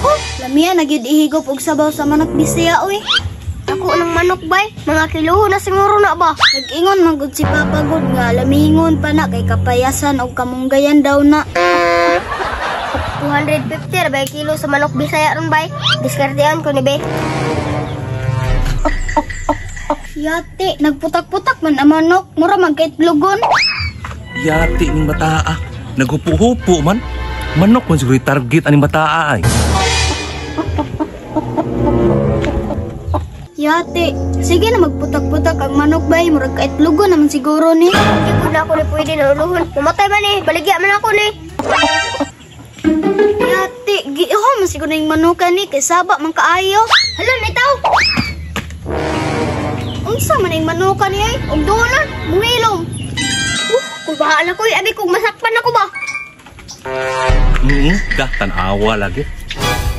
Oh, lamia na gyud ihigop og sabaw sa manok Bisaya oy. Ako ng manok bay, mga kiluho na siguro na ba? Nag-ingon man gud si Papa gud nga lamingon pa na kay kapayasan og kamunggayan daw na. 250 ra bay kilo sa manok Bisaya ron bay. Diskartean ko ni be. Yati, nagputak-putak man ang manok, mura man kay itlogon. Yati ning bataa. Naghupo-hupo man. Manok man siguro target aning bataa ay. Yati, sige na magputak-putak ang manok bay, murag kay itlogon naman siguro ni. Di pud na ako ni pwede na uluhon. Mamatay man ni, baligya man ako ni. Yati, giiho man siguro ning manukan ni kay saba man kaayo. Hala, nitaw. Unsa man ning manukan ni ay? Og dulan, mungilom. Kung bahala ko, abi kung masakpan ako ba? Dah tan-awa lagi.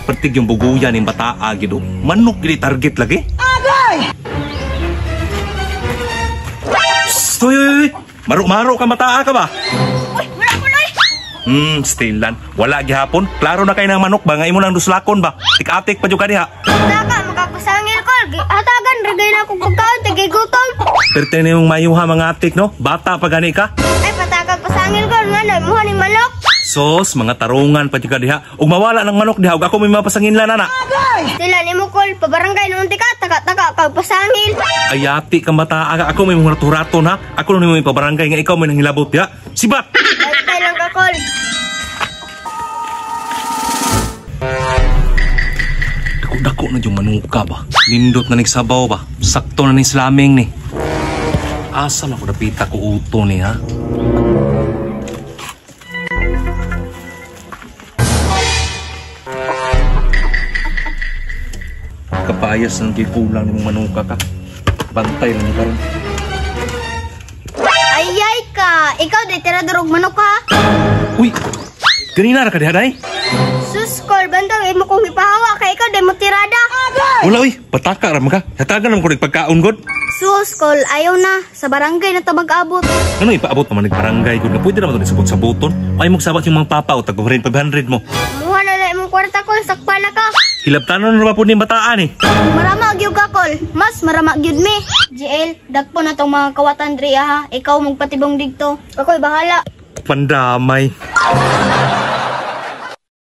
Pertig yung buguyan ning bataa gid oh. Manok gid target lagi. Agay! Psst, uy, uy, uy. Maro-maro ka bataa ka ba? Uy, wala ko loy. Still lan. Wala gihapon. Klaro na kay nang manok ba nga imo nang duslakon ba? Tik-atik pa jud ka diha. Taka, makapasangil ko. Hatagan, regay na akong pagkaon, tagay gutom. Perte na yung mayuha mga atik no? Bata pa gani ka. Ay, patakag pasangil ko, nga na, muha ning manok. Sos, mga tarungan pa jud ka diha. Ug mawala ng manok diha ug ako may mapasanginlan ana. Sila ni mo kol, pabarangay noon ti ka, taka-taka kag pasangil. Ayati kang bata ka. Ako may mga rato-raton ha. Ako nung may pabarangay nga ikaw may nanghilabot diha. Sibat! Bantay lang ka kol. Dako-dako na yung manuka ba? Nindot na nagsabaw ba? Sakto na ni slaming ni. Asa na ko dapita ko uto ni ha? Kapayas ng gikulang ni mong manuka ka. Bantay lang karon. Ayay ka, ikaw day tirador og manok ha. Uy! Ganina ra ka diha day? Sus kol, bantang imo kong ipahawa kay ikaw day mo tirada. Wala uy, pataka ra man ka. Hatagan naman ko rin pagkaon god. Sus, kol, ayaw na. Sa barangay na ta mag-abot. Ano ipaabot naman nagbarangay gud nga pwede naman ito sabot-saboton. Ay mong sabat yung mga papa o tag 500 mo. Muha na na imong kwarta kol, sakpa na ka. Hilabtanon na ba po ni bataan eh. Marama gyud ka, kol. Mas marama gyud mi. GL, dagpo na tong mga kawatan diri ha. Ikaw magpatibong didto. Ako'y bahala. Pandamay.